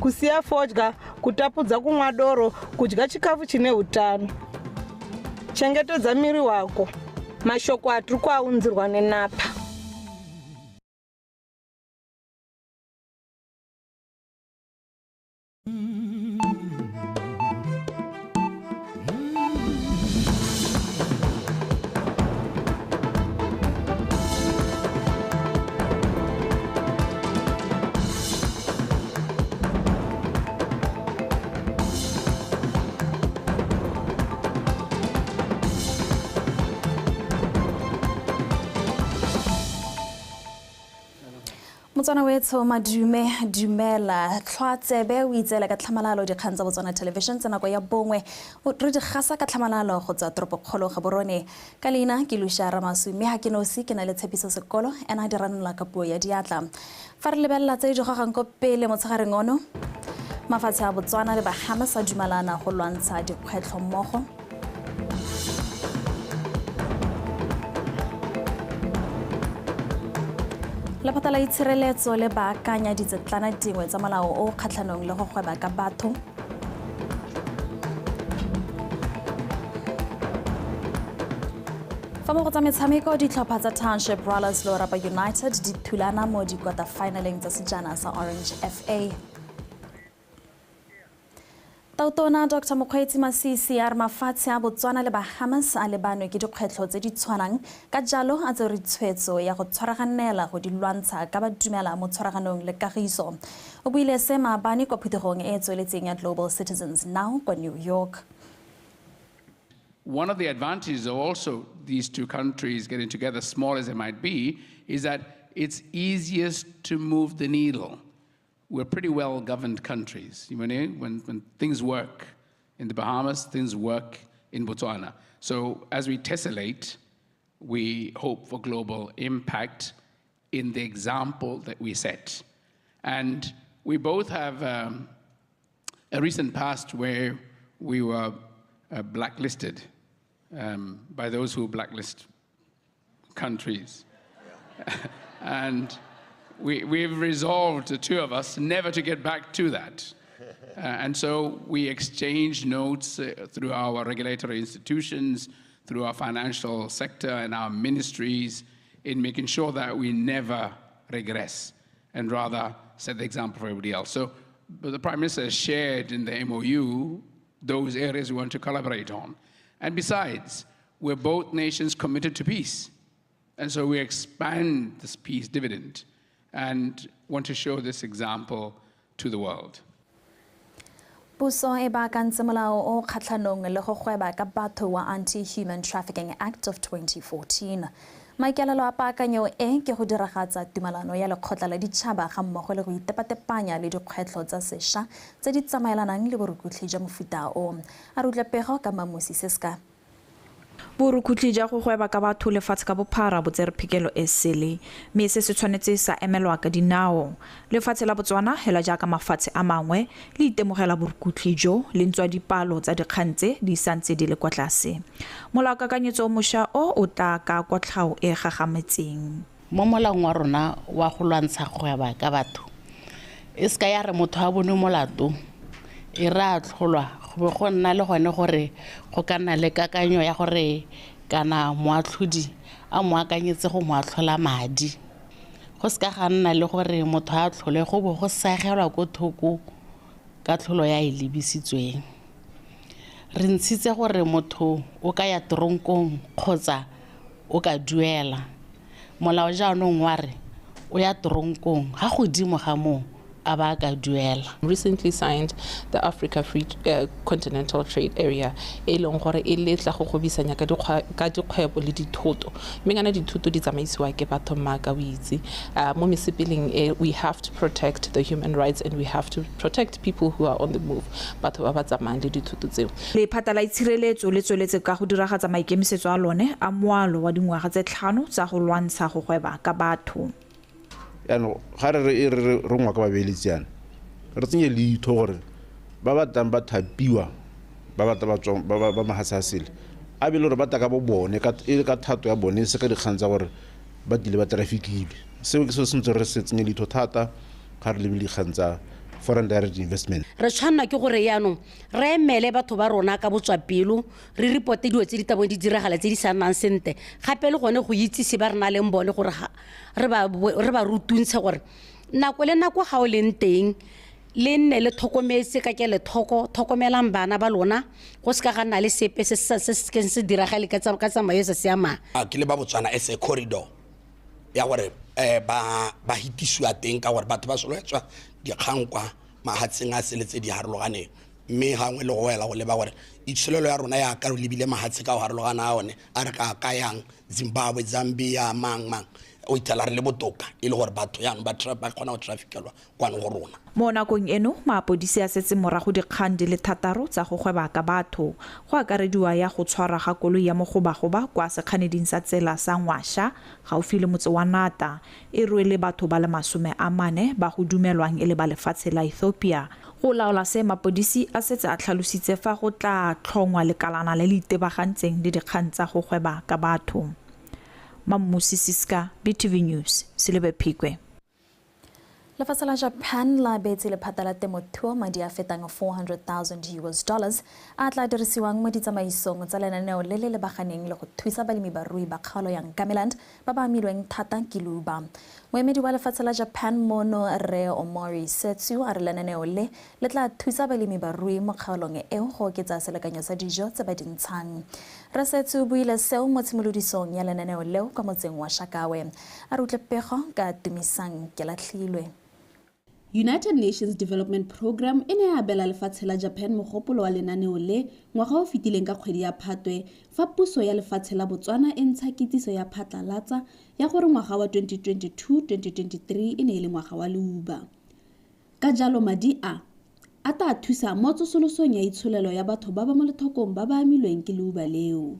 Kusiya fodya, kutapudza kumwa doro, kudya chikafu chine utano. Chengetedza miri wako. Mashoko atiri kuaunzirwa neNAPA. Motswana wetsho, madume, dumela, tlhwatsebe o itseela ka tlhamalalo dikgang tsa Botswana Television tsa nako ya 1. Re di gasa ka tlhamalalo go tswa toropokgolo Gaborone. Ka leina ke Lucia Ramasu, mme ga ke nosi, ke na le Tshepiso Sekolo, ena a di ranola ka puo ya diatla. Fa re lebelela tse di gogang ko pele motshegareng ono, mafatshe a Botswana le Bahamas a dumalana go lwantsha dikgwetlho mmogo. Lephata la Itshireletso le baakanya ditsetlana dingwe tsa molao o kgatlhanong le go gweba ka batho. Fa mo go tsa metshameko, ditlhopha tsa Township Rollers le Orapa United di thulana mo di-quarter finaleng tsa sejana sa Orange FA. Tautona Dr Mokgweetsi Masisi a re mafatshe a Botswana le Bahamas a lebanwe ke dikgwetlho tse di tshwanang, ka jalo a tsere tshwetso ya go tshwaraganela go di lwantsha ka ba dumela mo tshwaraganong le kagiso. O buile se maabane kwa phuthegong e e tsweletseng ya Global Citizens Now kwa New York. One of the advantages of also these two countries getting together, small as they might be, is that it's easiest to move the needle. We're pretty well-governed countries. You know, when things work in the Bahamas, things work in Botswana. So as we tessellate, we hope for global impact in the example that we set. And we both have a recent past where we were blacklisted by those who blacklist countries. And we've resolved, the two of us, never to get back to that. And so we exchange notes through our regulatory institutions, through our financial sector and our ministries in making sure that we never regress and rather set the example for everybody else. So the Prime Minister has shared in the MOU those areas we want to collaborate on. And besides, we're both nations committed to peace. And so we expand this peace dividend and want to show this example to the world. Puso e baakantse molao o kgatlhanong le go gweba ka batho wa Anti-Human Trafficking Act of 2014. Maikaelelo a paakanyo e ke go diragatsa tumalano ya lekgotla la ditšhaba ga mmogo le go itepatepanya le dikgwetlho tsa sešwa tse di tsamaelanang le borukutlhi jwa mofuta o. A re utlwe pego ka Mamusi Seska. Borukutlhi jwa go gweba ka batho lefatshe ka bophara bo tsere phekelo e sele, mme se se tshwanetse sa emelwa ka dinao. Lefatshe la Botswana, hela jaaka mafatshe a mangwe, le itemogela borukutlhi jo, le ntswa dipalo tsa dikgang tse di santse di le kwa tlase. Molaokakanyetso o mošwa o o tla ka kotlhao e gagametseng. Mo molaong wa rona wa go lwantsha go gweba ka batho, e seka ya re motho a bone molato e re a tlholwa, go be go nna le gone gore go ka nna le kakanyo ya gore kana moatlhodi a mo akanyetse go mo atlhola madi. Go seka ga nna le gore motho a tlhole go bo go segelwa ko thoko ka tlholo ya e lebisitsweng. Re ntshitse gore motho o ka ya toronkong kgotsa o ka duela. Molao jaanong wa re o ya toronkong, ga godimo ga moo a ba ka duela. Recently signed the Africa Free Continental Trade Area, e leng gore e letla go gobisanya ka dikgwebo le dithoto. Mme kana dithoto di tsamaisiwa ke batho mma ka o itse. Mo mesepeleng e, we have to protect the human rights and we have to protect people who are on the move, batho ba ba tsamayang le dithoto tseo. Lephata la Itshireletso le tsweletse ka go diragatsa maikemisetso a lone a moalo wa dingwaga tse 5 tsa go lwantsha go gweba ka batho. Jaanong ga re re re rongwa ka babeeletsi yana, re tsenye leitho gore ba ba tlang ba thapiwa, ba ba tla ba tswang, ba ba mahatshe a sele, a be le gore ba tla ka bo bone, e le ka thato ya bone, e se ka dikgang tsa gore ba tlile ba trafficilwe. Seo ke seo se ntse re se tsenye leitho thata ga re lebile dikgang tsa Foreign direct investment. Re tshwanna ke gore yaanong re emele batho ba rona ka botswapelo, re reporte dilo tse di tabong di diragala tse di sa nnang sentle, gape le gone go itsise ba re na leng bone gore re ba rutuntshe gore nako le nako ga o leng teng le nne le tlhokometse ka kelethoko, tlhokomelang bana ba lona go se ka ga nna le sepe se se sekeng se diragale ka tsamao e sa siamang. Ke le ba Botswana as a corridor ya gore ba hitisiwa teng ka gore batho ba solofetswa dikgang kwa mahatsheng a sele tse di harologaneng, mme gangwe le go wela go leba gore itsholelo ya rona ya ka re lebile mahatshe ka go harologana a one a re ka kayang Zimbabwe, Zambia, mang mang, o ithela re le botoka e le gore batho jaanong ba kgona go traffickelwa kwano go rona. Mo nakong eno mapodisi a setse morago dikgang di le 6 tsa go gweba ka batho, go akarediwa ya go tshwarwa ga koloi ya mogobagoba kwa sekganeding sa tsela sa Ngwasha gaufi le motse wa Nata, e rwele batho ba le 40 ba go dumelwang e le ba lefatshe la Ethiopia. Go laola se, mapodisi a setse a tlhalositse fa go tla tlhongwa lekalana le le itebagantseng le dikgang tsa go gweba ka batho. Mammusi Siska, BTV News, Selibe Phikwe. Lefatshe la Japan la beetse lephata la temothuo madi a fetang $400,000 a tla dirisiwang mo ditsamaisong tsa lenaneo le le lebaganeng le go thusa balemibarui ba kgaolo ya Ngamiland ba ba amilweng thata ke leuba. Moemedi wa lefatshe la Japan mono Rre Omori Setsu a re lenaneo le le tla thusa balemibarui mo kgaolong eo go oketsa selekanyo sa dijo tse ba di ntshang. Rre Setsu o buile seo mo tshimolodisong ya lenaneo leo kwa motseng wa Shakawe. A re utlwe pego ka Tumisang Kelatlhilwe. United Nations Development Programme e ne ya abela lefatshe la Japan mogopolo wa lenaneo le ngwaga o fetileng ka kgwedi ya Phatwe fa puso ya lefatshe la Botswana e ntsha kitsiso ya phatlalatsa ya gore ngwaga wa 2022-2023 e ne e le ngwaga wa leuba. Ka jalo madi a a tla thusa mo tsosolosong ya itsholelo ya batho ba ba mo lethokong ba ba amilweng ke leuba leo.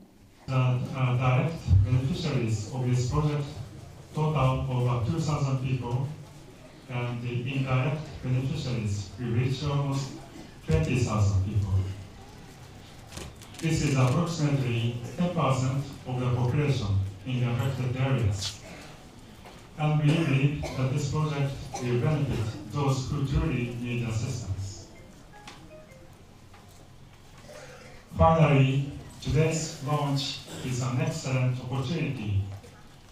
The direct beneficiaries of this project total over 2,000 people, and the indirect beneficiaries will reach almost 20,000 people. This is approximately 10% of the population in the affected areas. And we believe that this project will benefit those who truly need assistance. Finally, today's launch is an excellent opportunity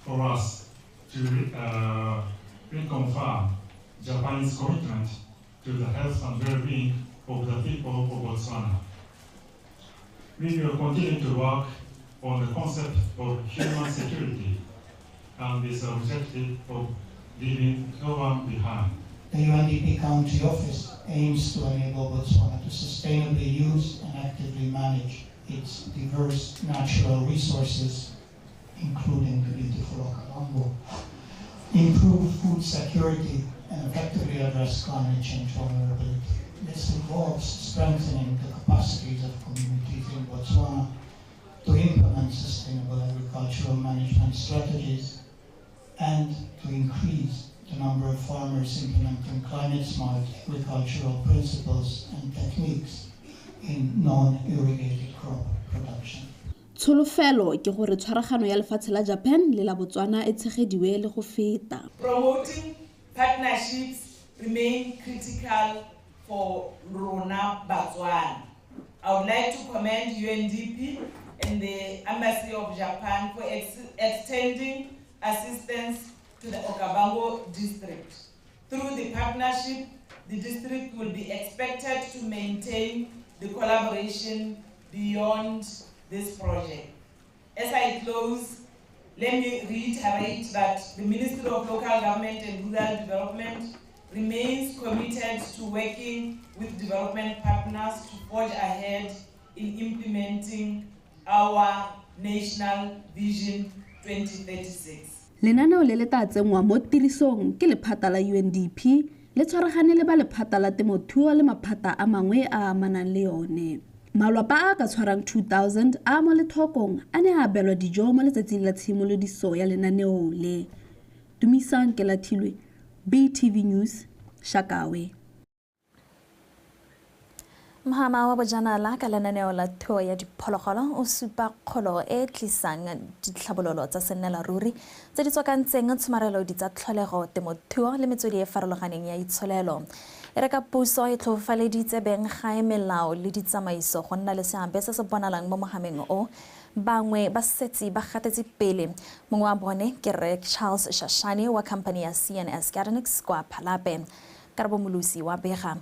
for us to reconfirm Japan's commitment to the health and well-being of the people of Botswana. We will continue to work on the concept of human security and this objective of leaving no one behind. The UNDP Country Office aims to enable Botswana to sustainably use and actively manage its diverse natural resources, including the beautiful Okavango, improve food security, and effectively address climate change vulnerability. This involves strengthening the capacities of communities in Botswana to implement sustainable agricultural management strategies and to increase the number of farmers implementing climate-smart agricultural principles and techniques in non-irrigated crop production. Tsholofelo ke gore tshwaragano ya lefatshe la Japan le la Botswana e tshegediwe le go feta. Promoting partnerships remain critical for Rona Botswana. I would like to commend UNDP and the Embassy of Japan for extending assistance to the Okavango district. Through the partnership, the district will be expected to maintain the collaboration beyond this project. As I close, let me reiterate that the Ministry of Local Government and Rural Development remains committed to working with development partners to forge ahead in implementing our National Vision 2036. Lenaneo le le tla tsenngwa mo tirisong ke lephata la UNDP le tshwaragane le ba lephata la temothuo le maphata a mangwe a amanang le yone. Malwapa a ka tshwarang 2000 a mo lethokong a ne a abelwa dijo mo letsatsing la tshimolodiso ya lenaneo le. Tumisang Kelathilwe, BTV News, Shakawe. Mhama wa bojanala ka lenaneo la thuo ya diphologolo o supa kgolo e tlisang ditlhabololo tsa sennela ruri tse di tswakantseng tshomarelo di tsa tlholego, temothuo le metswedi e farologaneng ya itsholelo. E re ka puso e tlhofofaleditse beng gae melao le ditsamaiso go nna le seabe se se bonalang mo mohameng o, bangwe ba setse ba gatetse pele. Mongwe wa bone ke Rre Charles Shashane wa company ya CNS Gardenix kwa Phalape. Karabo Molusi wa bega.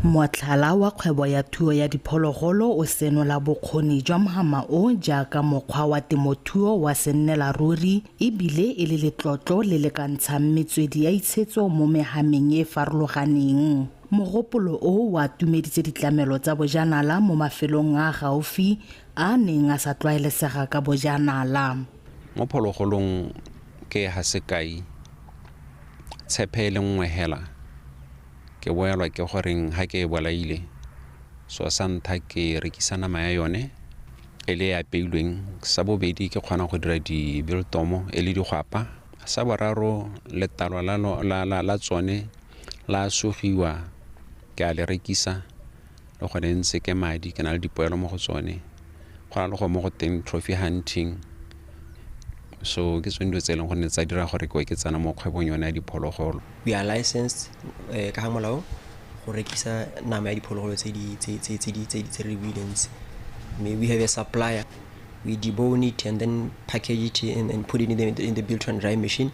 Motlhala wa kgwebo ya thuo ya diphologolo o senola bokgoni jwa mohama o jaaka mokgwa wa temothuo wa sennelaruri ebile e le letlotlo le le ka ntshang metswedi ya itshetso mo mehameng e e farologaneng. Mogopolo o o atumeditse ditlamelo tsa bojanala mo mafelong a a gaufi a a neng a sa tlwaelesega ka bojanala. Mo phologolong ke ga sekai tshephe e le nngwe hela ke boelwa ke goreng ha ke e bolaile so sa ntlha ke rekisa nama ya yone e le e apeilweng, sa bobedi ke kgona go dira dibiltomo e le digwapa, sa boraro letlalo la tsone la sugiwa ke a le rekisa le gone ntse ke madi, ke na le dipoelo mo go tsone. Go na le go mo go teng trophy hunting, so ke tsone dilo tse e leng gonne tsa dira gore ke ke tsena mo kgwebong yone ya diphologolo. We are licensed ka ga molao go rekisa nama ya diphologolo tse di tse re buileng tse. Mme we have a supplier, we debone it and then package it and put it in the built and dry machine.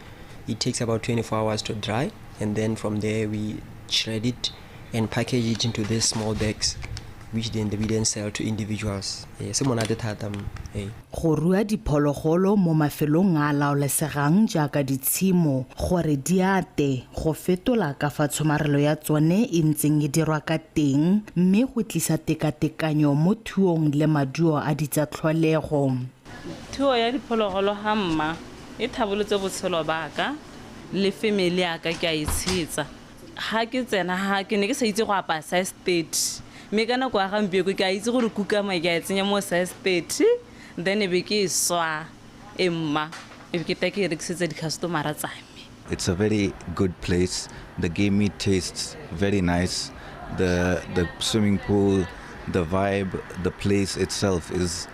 It takes about 24 hours to dry, and then from there we shred it and package it into these small bags, which then we then sell to individuals. Se monate thata. Go rua diphologolo mo mafelong a a laolesegang jaaka ditshimo gore di ate go fetola ka fa tshomarelo ya tsone e ntseng e dirwa ka teng, mme go tlisa tekatekanyo mo thuong le maduo a ditsatlholego. Thuo ya diphologolo ga mma e thabolotse botshelo ba ka le family ya ka, ke a e tshetsa. Ha ke tsena ha ke ne ke sa itse go apaya size 30, mme ka nako ya gampieko ke a itse gore kukama ke a e tsenya mo size 30, then e be ke e swa e mma e be ke tla ke e rekisetsa di-customer-a tsa me. It's a very good place. The game meat tastes very nice. The swimming pool, the vibe, the place itself is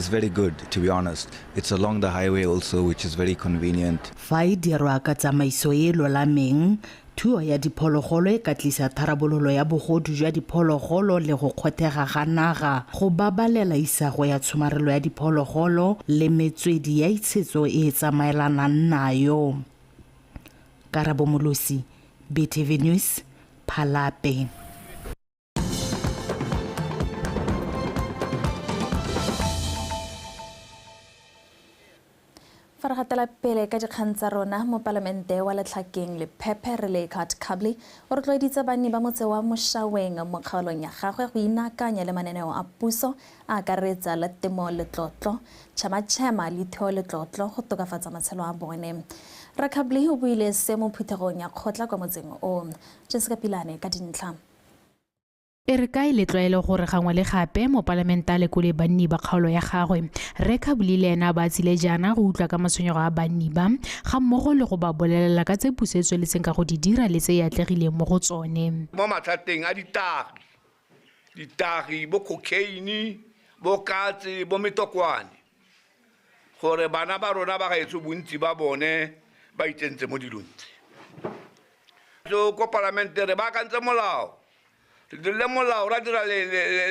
very good, to be honest. It's along the highway also, which is very convenient. Fa e dirwa ka tsamaiso e e lolameng, thuo ya diphologolo e ka tlisa tharabololo ya bogodu jwa diphologolo le go kgothega ga naga, go babalela isago ya tshomarelo ya diphologolo le metswedi ya itshetso e e tsamaelanang nayo. Karabo Molosi, BTV News, Phalape. Fa re gatela pele ka dikgang tsa rona, mopalamente wa Letlhakeng Lephephe Rele Kat Kably o rotloeditse banni ba motse wa Moshaweng mo kgaolong ya gagwe go inaakanya le mananeo a puso a akaretsa la temo letlotlo, tšhematšhema le thuo letlotlo go tokafatsa matshelo a bone. Rre Kably o buile se mo phuthegong ya kgotla kwa motseng o. Jessica Pilane ka dintlha. E re ka e le tlwaelo gore gangwe le gape mopalamente a lekole banni ba kgaolo ya gagwe, Rre Kably le ena ba tsile jaana go utlwa ka matshwenyego a banni ba, ga mmogo le go ba bolelela ka tse puso e tsweletseng ka go di dira le tse e atlegileng mo go tsone. Mo mathateng a ditagi, ditagi bo cocaine, bo katse, bo metokwane, gore bana ba rona ba gaetsho bontsi ba bone ba itsentse mo dilong tse. So ko palamente re baakantse molao, re dirile molao ra dira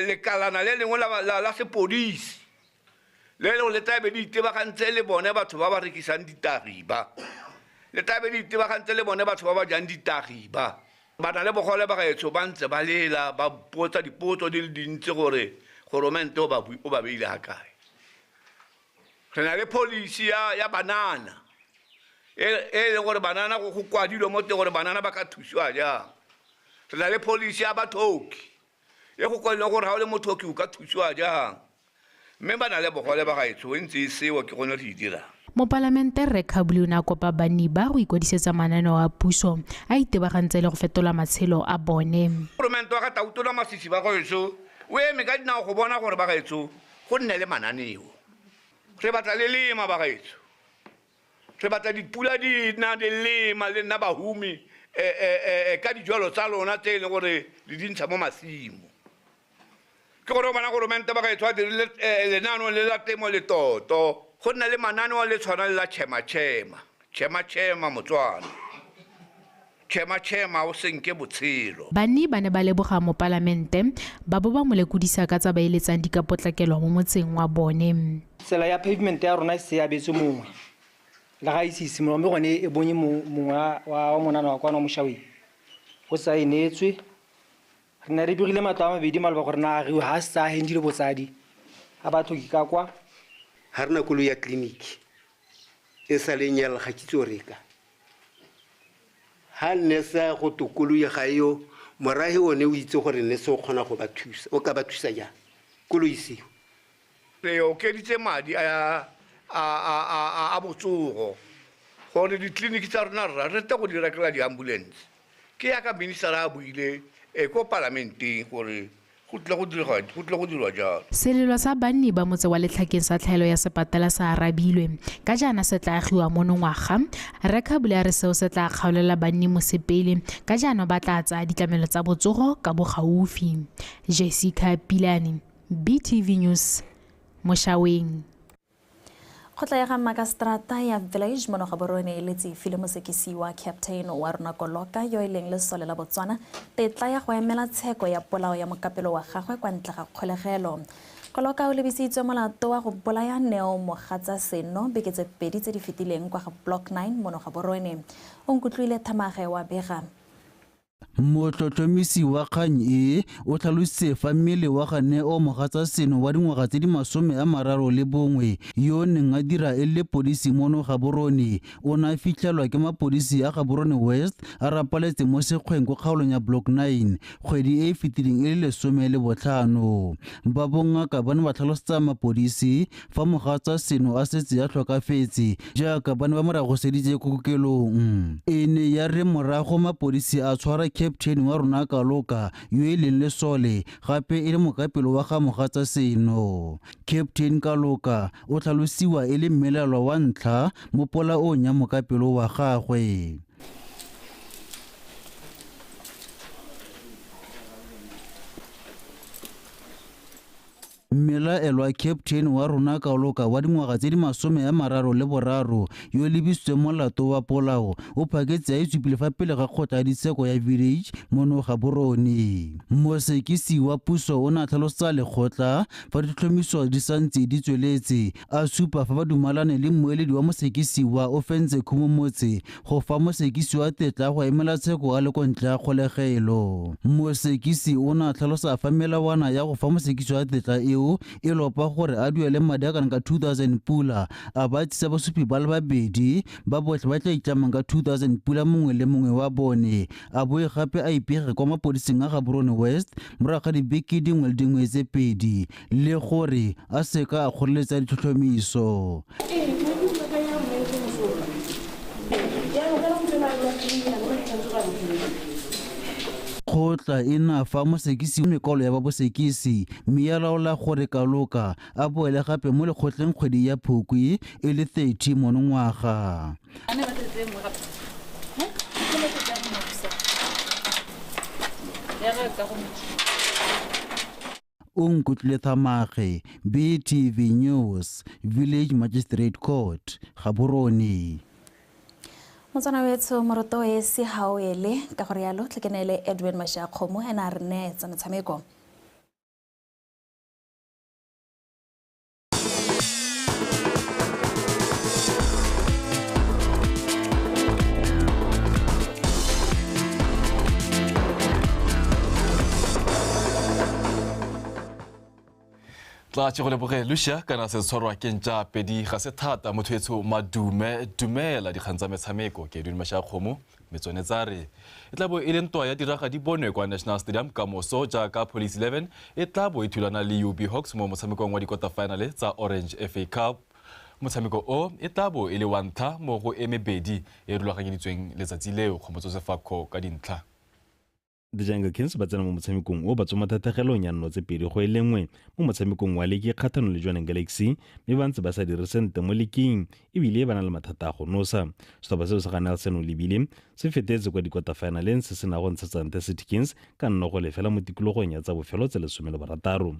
lekalana le lengwe la sepodisi le lengwe le tlabe le itebagantse le bone batho ba ba rekisang ditagi ba, le tlabe le itebagantse le bone batho ba ba jang ditagi ba. Ba na le bogole ba gaetsho ba ntse ba lela, ba potsa dipotso di le dintsi gore goromente o ba beile ga kae. Re na le policy ya banana e leng gore banana go kwadilwe mo teng gore banana ba ka thusiwa jang. Re na le policy ya bathoki e go kwadilweng gore ga o le mothoki o ka thusiwa jang. Mme ba na le bogole ba gaetsho e ntse e seo ke gone re e dirang. Mopalamente Rre Kably o ne a kopa banni ba go ikwadisetsa mananeo a puso a itebagantse le go fetola matshelo a bone. Goromente wa ga Tautona Masisi ba gaetsho o eme ka dinao go bona gore ba gaetsho go nne le mananeo. Re batla le lema ba gaetsho, re batla dipula di nna di lema le nna bahumi ka dijalo tsa lona tse e leng gore le di ntsha mo masimo. Ke gore o bona goromente ba gaetsho a dirile lenaneo le la temo le toto, go nna le mananeo le tshwana le la tšhematšhema, tšhematšhema Motswana. Chema-chema o senke botshelo. Banni ba ne ba leboga mopalamente ba bo ba mo lekodisa ka tsa ba eletsang di ka potlakelwa mo motseng wa bone. Tsela ya pavement ya rona e se abetse mongwe le ga ise simolola, mme gone e bonye mongwe wa monana wa kwana wa Moshaweng go sa e neetswe. Re ne re begile matlo a mabedi maloba gore na agiwe ga a sa hendile botsadi a ba tlhoki ka kwa. Ga rena koloi ya tleliniki e sa le nyala ga kitse o reka. Ha nne sa go tokoloi ga eo morahe one o itse gore ne se o kgona go ba thusa, o ka ba thusa jang koloi seo. Re okeditse madi a botsogo gore ditleliniki tsa rona rra re tle go di rekela di-ambulance. Ke yaka minister a buile ko palamenteng gore go tle go dirwa jalo. Selelo sa banni ba motse wa Letlhakeng sa tlhaelo ya sepatela sa arabilwe ka jaana se tla agiwa monongwaga. Rre Khabule a re seo se tla kgaolela banni mosepele ka jaana ba tla tsaya ditlamelo tsa botsogo ka bogaufi. Jessica Pilane, BTV News, Moshaweng. Kgotla ya ga Makaseterata ya Village mono Gaborone e letse file mosekisi wa captain wa rona Koloka yo e leng lesole la Botswana tetla ya go emela tsheko ya polao ya mokapelo wa gagwe kwa ntle ga kgolegelo. Koloka o lebisitswe molato wa go bolaya Neo Mogatsa Seno beke tse pedi tse di fetileng kwa ga Block 9 mono Gaborone. O nkutlwile Thamage wa bega. Motlhotlhomisi wa kgang e o tlhalositse fa mmele wa ga Neo Mogatsa Seno wa dingwaga tse di 31 yo o neng a dira e le lepodisi mono Gaborone o ne a fitlhelwa ke mapodisi a Gaborone West a rapaletse mo sekgweng ko kgaolong ya Block 9 kgwedi e e fetileng e le 15. Ba bongaka ba ne ba tlhalosetsa mapodisi fa Mogatsa Seno a setse a tlhokafetse jaaka ba ne ba mo ragoseditse ko kokelong. E ne ya re morago mapodisi a tshwara captain wa rona Kaloka yo e leng lesole gape e le mokapelo wa ga Mogatsa Seno. Captain Kaloka o tlhalosiwa e le mmelelwa wa ntlha mo polaong ya mokapelo wa gagwe. Mmelaelwa captain wa rona Kaloka wa dingwaga tse di 33 yo lebisitsweng molato wa polao o phaketse a itsupile fa pele ga kgotla ya ditsheko ya Village mono Gaborone. Mosekisi wa puso o ne a tlhalosetsa lekgotla fa ditlhomiso di santse di tsweletse, a supa fa ba dumalane le mmueledi wa mosekisi wa Ofentse Khumomotse go fa mosekisi wa tetla go emela tsheko a le kwa ntle ga kgolegelo. Mosekisi o ne a tlhalosa fa melawana ya go fa mosekisi wa tetla eo e lopa gore a duele madi a kana ka 2000 pula a ba tsisa basupi ba le babedi ba botlhe ba tla itlamang ka 2000 pula mongwe le mongwe wa bone, a boe gape a ipege kwa mapodising a Gaborone West morago ga dibeke dingwe le dingwe tse pedi le gore a seka a kgoreletsa ditlhotlhomiso. Kgotla e na fa mosekisi mekwalo ya ba bosekisi mme ya laola gore Kaloka a boele gape mo lekgotleng kgwedi ya Phukwi e le 30 monongwaga. O nkutlwile Thamage, BTV News, Village Magistrate Court, Gaborone. Motswana wetsho moroto e se haoele ka gore yalo tlhakenele Edwin Mashiakgomo ena a re neetsa metshameko. Tla tšego leboge Lucia kana se tshwarwa ke ntša pedi ga se thata motho etsho madume dumela dikgang tsa metshameko ke Edwin Mashiakgomo metsone tsa re e tla bo e le ntwa ya diraga di bonwe kwa National Stadium ka moso jaaka Police 11 e tla bo e thulana le UB Hawks mo motshamekong wa di-quarter final tsa Orange FA Cup. Motshameko o e tla bo e le wa ntlha mo go e mebedi e rulaganyeditsweng letsatsi leo. Kgomotso Sefako ka dintlha. The Jungle Kings ba tsena mo motshamekong o ba tswa mathathegelong ya 0-2 mo motshamekong wa leke kgatlhanong le Jwaneng Galaxy, mme ba ntse ba sa dire sentle mo leking ebile ba na le mathata a go nosa. Setlhopha seo sa ga Nelson Olebile se fetetse kwa di-quarter finaleng se se na go ntshetsa nte City Kings ka 0-0 mo tikologong ya tsa bofelo tse 16.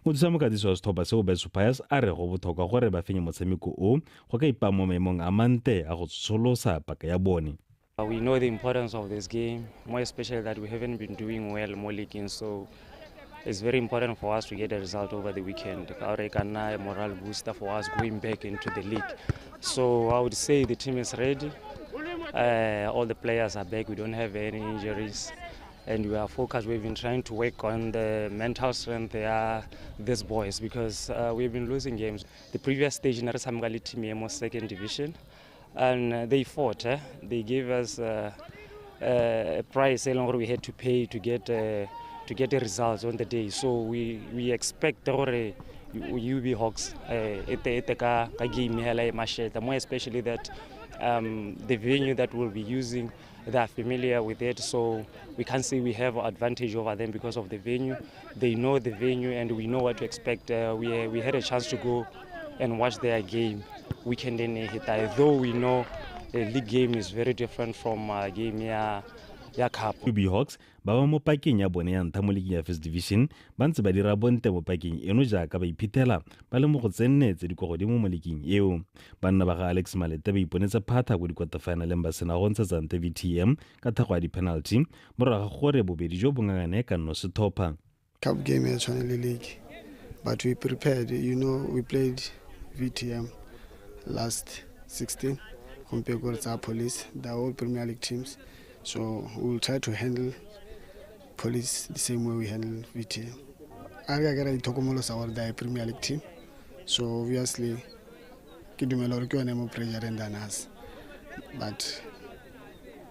Mothusa mokatisi wa setlhopha seo Beso Pius a re go botlhokwa gore ba fenye motshameko o go ka ipaa mo maemong a mante a go tsosolosa paka ya bone. We know the importance of this game, more especially that we haven't been doing well mo leaguing, so it's very important for us to get a result over the weekend. Ka gore e ka nna a morale booster for us going back into the league. So I would say the team is ready. All the players are back. We don't have any injuries. And we are focused. We've been trying to work on the mental strength ya these boys because we've been losing games. The previous stage, ne re tshameka le team ya mo second division, and they fought. They gave us a price e leng gore we had to pay to get the results on the day. So we expect gore UB Hawks e te ka game hela e masheta, more especially that the venue that we'll be using, they are familiar with it, so we can't say we have advantage over them because of the venue. They know the venue and we know what to expect. We had a chance to go and watch their game weekend in Hitai, though we know the league game is very different from game ya cup. UB Hawks ba ba mo pakeng ya bone ya ntlha mo leaking ya First Division ba ntse ba dira bonte mo pakeng eno jaaka ba iphithela ba le mo go tsenne tse di kwa godimo mo leaking eo. Banna ba ga Alex Malete ba iponetse phatha ko di-quarter-finaleng ba sena go ntshetsa nte VTM ka thago ya di-penalty morago ga gore bobedi jo bo ngangane ka nno sethopha. Cup game ya tshwane le league, but we prepared. We played VTM last 16, gompieno re tsaya Police. They're all Premier League teams, so we will try to handle Police the same way we handle VTM. A re ka ke ra itlhokomolosa gore they are a Premier League team, so obviously ke dumela gore ke yone mo pressure than us, but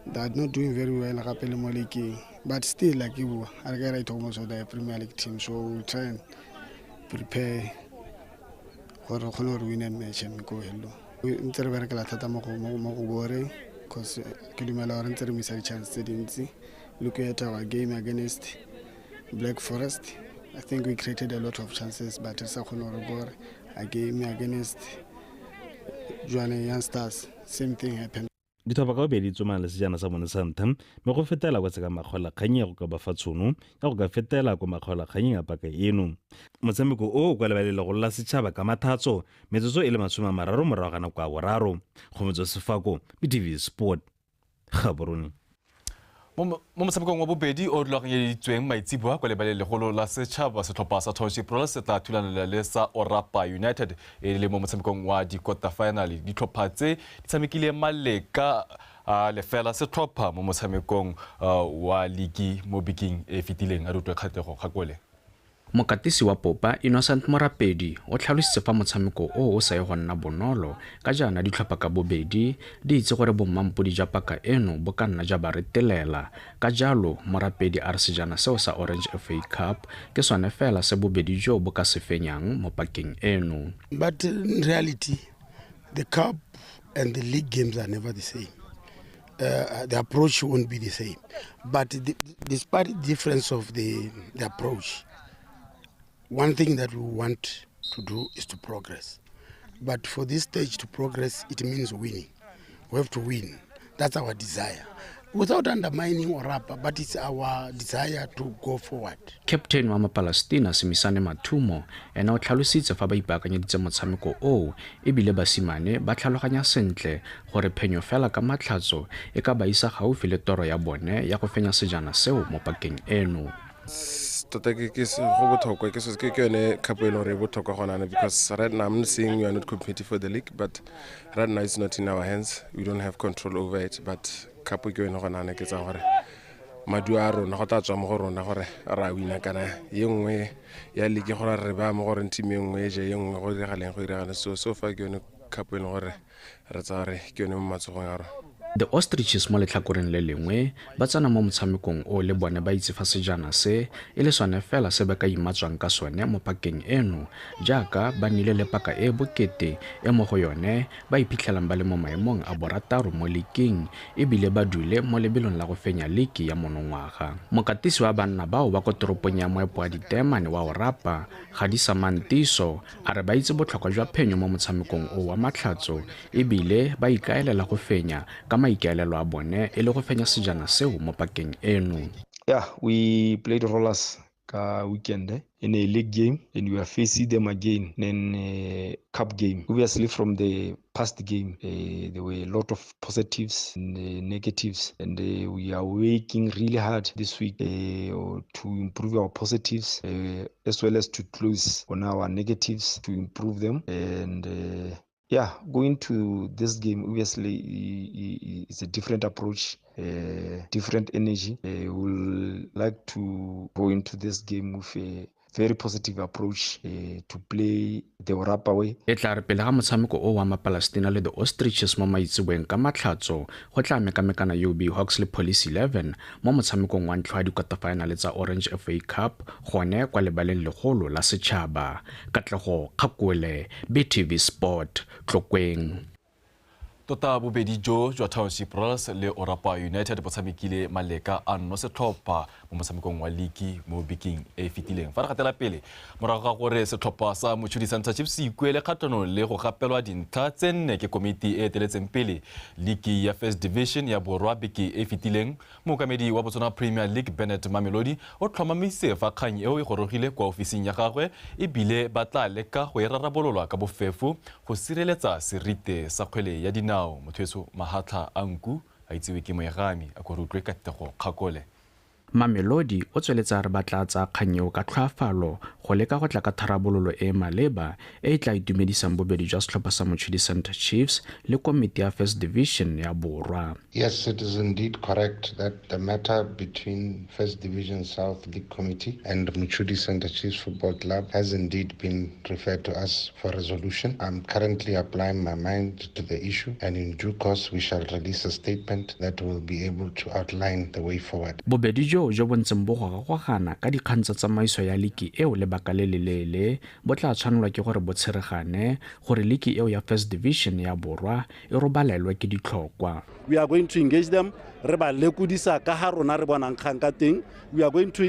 they are not doing very well gape le mo leagueng. But still, like ke bua, a re ka ra itlhokomolosa gore they are a Premier League team, so we will try and prepare gore re kgone gore win match ko bofelelong. Ntse re berekela thata mo go boreng, cause ke dumela gore ntse re missa di-chance tse dintsi. Look at our game against Black Forest, I think we created a lot of chances, but re sa kgone gore bore. A game against Jwaneng Young Stars, same thing happened. Ditlhopha ka bobedi tsomana le sejana sa bone sa ntlha mme go fetela kwa tshekamakgolakgang ya go ka ba fa tšhono ya go ka fetela kwa makgolakganyeng a paka eno. Motshameko o o kwa lebaleng legolo la setšhaba ka Mathatso metsotso e le 30 morago ga nako ya boraro. Kgomotso Sefako, BTV Sport, Gaborone. Mo motshamekong wa bobedi o rulaganyeditsweng maitseboa kwa lebaleng legolo la setšhaba, setlhopha sa Township Rollers se tla thulanela le sa Orapa United e le mo motshamekong wa di-quarter final. Ditlhopha tse di tshamekile maleka a lefela setlhopha mo motshamekong wa ligi mo bekeng e fetileng. A re utlwe Kgatlego Kgakole. Mokatisi wa Popa Innocent Morapedi o tlhalositse fa motshameko o o sa ye go nna bonolo ka jaana ditlhopha ka bobedi di itse gore bommampodi jwa paka eno bo ka nna jwa ba retelela. Ka jalo Morapedi a re sejana seo sa Orange FA Cup ke sone fela se bobedi jo bo ka se fenyang mo pakeng eno. But in reality, the cup and the league games are never the same. The approach won't be the same. But despite the difference of the approach, one thing that we want to do is to progress. But for this stage to progress, it means winning. We have to win. That's our desire. Without undermining Orapa, but it's our desire to go forward. Captain wa Mapalestina Simisane Mathumo ena o tlhalositse fa ba ipaakanyeditse motshameko oo ebile basimane ba tlhaloganya sentle gore phenyo fela ka Matlhatso e ka ba isa gaufi le toro ya bone ya go fenya sejana seo mo pakeng eno. Tota ke go botlhokwa ke yone cup e leng gore e botlhokwa gona, because right now I'm not saying we are not competing for the league, but right now it's not in our hands. We don't have control over it, but cup ke yone gona ke tsa gore maduo a rona go tla tswa mo go rona gore ra wina kana ye nngwe ya league gore re ba mo gore team e nngwe e je ye nngwe go diragaleng go diragale. So far ke yone cup e leng gore re tsaya gore ke yone mo matsogong a rona. The Ostriches mo letlhakoreng le lengwe ba tsena mo motshamekong o le bone ba itse fa sejana se e le sone fela se ba ka imatswang ka sone mo pakeng eno jaaka ba nnile le paka e bokete e mo go yone ba iphitlhelang ba le mo maemong a borataro mo leaking ebile ba dule mo lebelong la go fenya liki ya monongwaga. Mokatisi wa banna bao ba ko toropong ya moepo wa Ditemane wa Orapa, Gadisa Mantiso, a re ba itse botlhokwa jwa phenyo mo motshamekong o wa Matlhatso ebile ba ikaelela go fenya ka maikaelelo a bone e le go fenya sejana seo mo pakeng eno. Yeah, we played Rollers Ka weekend in a league game, and we are facing them again in a cup game. Obviously, from the past game, there were a lot of positives and negatives, and we are working really hard this week to improve our positives as well as to close on our negatives to improve them. And yeah, going to this game, obviously, it's a different approach, different energy. We'll like to go into this game with a very positive approach to play the Orapa way. E tla re pele ga motshameko o wa Mapalestina le the Ostriches mo maitseboeng ka Matlhatso go tla mekamekana UB Hawks le Police 11 mo motshamekong wa ntlha wa di-quarterfinale tsa Orange FA Cup gone kwa lebaleng legolo la setšhaba. Katlego Kgakole, BTV Sport, Tlokweng. Tota bobedi jo jwa Township Rollers le Orapa United bo tshamekile maleka a nno setlhopha mo motshamekong wa liki mo bekeng e e fetileng. Fa re gatela pele, morago ga gore setlhopha sa Mochudi Centre Chiefs se ikuele kgatlhanong le go gapelwa dintlha tse nne ke komiti e eteletseng pele liki ya First Division ya Borwa beke e fetileng, mookamedi wa Botswana Premier League Bennett Mamelodi o tlhomamise fa kgang eo e gorogile kwa ofising ya gagwe ebile ba tla leka go e rarabololwa ka bofefo go sireletsa serite sa kgwele ya dinao. Motho eso mahatlha a nku a itsewe ke moegami a ko re utlwe Katlego Kgakole. Mamelodi o tsweletsa re batla tsa kgang eo ka tlhoafalo go leka go tla ka tharabololo e e maleba e e tla itumedisang bobedi jwa setlhopha sa Mochudi Centre Chiefs le komiti ya First Division ya Borwa. Yes, it is indeed correct that the matter between First Division South League Committee and Mochudi Centre Chiefs Football Club has indeed been referred to us for resolution. I'm currently applying my mind to the issue, and in due course we shall release a statement that will be able to outline the way forward. Bobedi jo bo ntseng bo gogagogana ka dikgang tsa tsamaiso ya liki eo lebaka le leleele bo tla tshwanelwa ke gore bo tsheregane gore liki eo ya First Division ya Borwa e robalelwe ke ditlhokwa. We are going to engage them, re ba lekodisa ka ha rona re bonang kgang ka teng. We are going to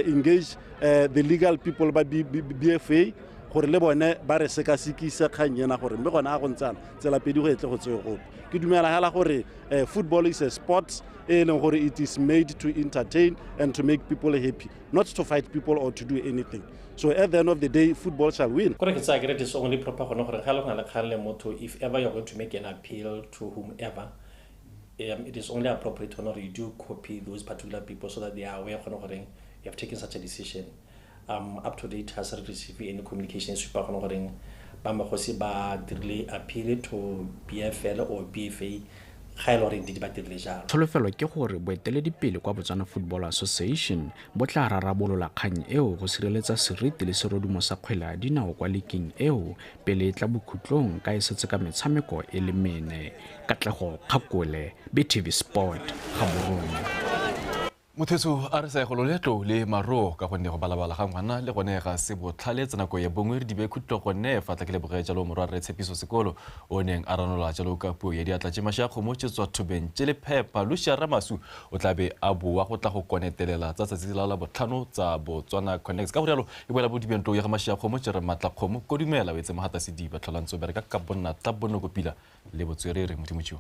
engage the legal people ba BFA gore le bone ba re sekasekise kgang ena gore mme gone ga go ntsana tsela pedi go etle go tswe gope. Ke dumela hela gore football is a sport e leng gore it is made to entertain and to make people happy, not to fight people or to do anything. So at the end of the day, football shall win. Kore ke tsaya it is only proper gone gore ga le go na le kgang le motho, if ever you're going to make an appeal to whomever, it is only appropriate gore you do copy those particular people so that they are aware gone gore you have taken such a decision. Up to date has received any communication supa gone gore ba magosi ba dirile appeal to BFL or BFA ga e le gore di ba dirile jalo. Tsholofelo ke gore boeteledipele kwa Botswana Football Association bo tla rarabolola kgang eo go sireletsa seriti le serodumo sa kgwele ya dinao kwa liking eo pele e tla bokhutlong ka e setse ka metshameko e le mene. Katlego Kgakole, BTV Sport, Gaborone. Motho a re sa go letlo le maro ka gonne go balabala ga ngwana le gone ga se botlhale tsa nako ya bongwe re dibe khutlo gone fa tla ke leboge jalo morwa re Tshepiso Sekolo o neng a ranola jalo ka puo ya diatla tse masha kgomo tse tswa thobeng tse le phepa. Lucia Ramasu o tla be a boa go tla go konetelela tsa tsatsi la botlhano tsa Botswana Connects ka go rialo e boela bo dibentlo ya ga masha kgomo tse re matla kgomo kodumela wetse mogata sediba tlholantso bereka ka bonna tla bonoko pila le botswerere modimo tšo.